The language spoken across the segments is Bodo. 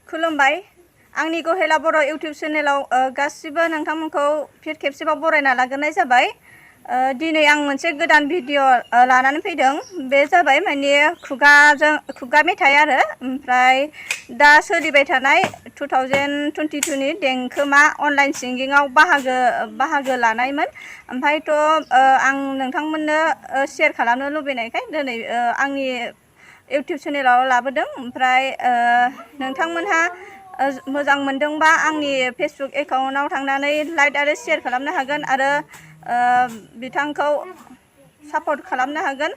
खुलुमबाय आंनि गहेला बर' इउटिउब चेनेलाव गासिबो नोंथांमोनखौ फिन खेबसेबाव बरायना लाग्रोनाय जाबाय। दिनै आं मोनसे गोदान भिडिअ लानानै फैदों। बे जाबाय माने खुगा मेथाइ आरो ओमफ्राय दा सोलिबाय थानाय 2022 नि देंखोमा अनलाइन सिंगिंआव बाहागो लानायमोन। ओमफ्रायथ' आं नोंथांमोननो शेयार खालामनो लुबैनायखाय दिनै आंनि इउटिउब चेनेलाव लाबोदों। ओमफ्राय नोंथांमोनहा मोजां मोनदोंबा आंनि फेसबुक एकाउन्टआव थांनानै लाइक आरो शेयार खालामनो हागोन आरो बिथांखौ सापर्ट खालामनो हागोन।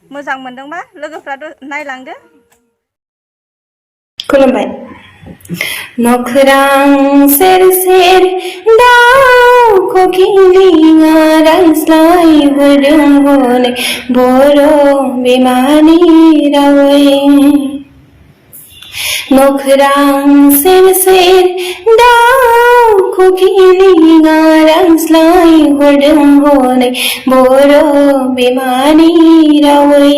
मोजां मोनदोंबा लोगोफ्रा नायलांदो। खुलुमबाय। नखरां सेर सेर दाउ खखिलिङा रायज्लायहरदों हनै बर' बिमानि रावै। नखरां सेर सेर दाउ खखिलिङा रायज्लायहरदों हनै बर' बिमानि रावै।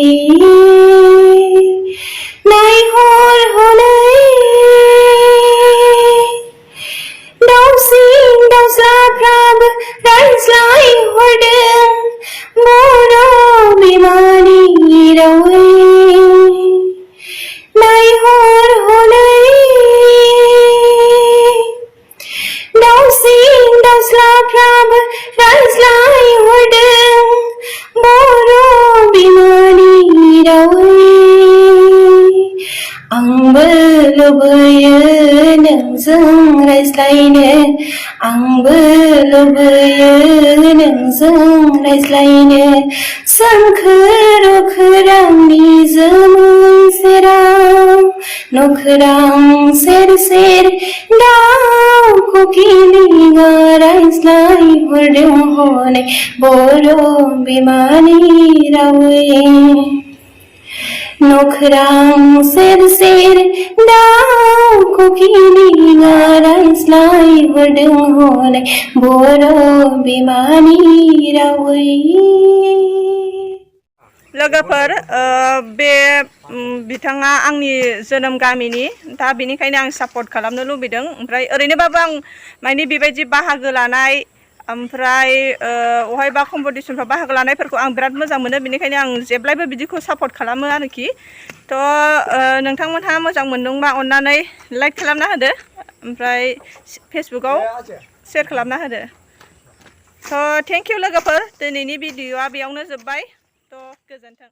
नायहर हनै दाउसिन दाउज्लाफ्राबो रायज्लायहरदों बर' बिमानि रावै। नायहर हनै दाउसिन दाउज्लाफ्राबो रायज्लायहरदों बर' बिमानि रावै। आंबो लुबैयो नोंजों रायज्लायनो, आंबो लुबैयो नोंजों रायज्लायनो। सोमखोर अखोरांनि जोमै सेराव नखरां सेर सेर दाउ खखिलिङा रायज्लायहरदों हनै बर' बिमानि रावै। नखरां सेर सेर दाउ खखिलिङा रायज्लायहरदों हनै बर' बिमानि रावै। लोगोफोर बे बिथाङा आंनि जोनोम गामिनि, दा बेनिखायनो आं सापर्ट खालामनो लुबैदों। ओमफ्राय ओरैनोबाबो आं माने बेबायदि बाहागो लानाय ओमफ्राय अहायबा कम्पिटिसनफ्राव बाहागो लानायफोरखौ आं बिराद मोजां मोनो। बेनिखायनो आं जेब्लायबो बिदिखौ सापर्ट खालामो आरोखि। थ' नोंथांमोनहा मोजां मोनदोंबा अन्नानै लाइक खालामना होदो ओमफ्राय फेसबुकआव शेयार खालामना होदो। थ' थेंक इउ लोगोफोर, दिनैनि भिडिअआ बेयावनो जोब्बाय। थ' गोजोन्थों।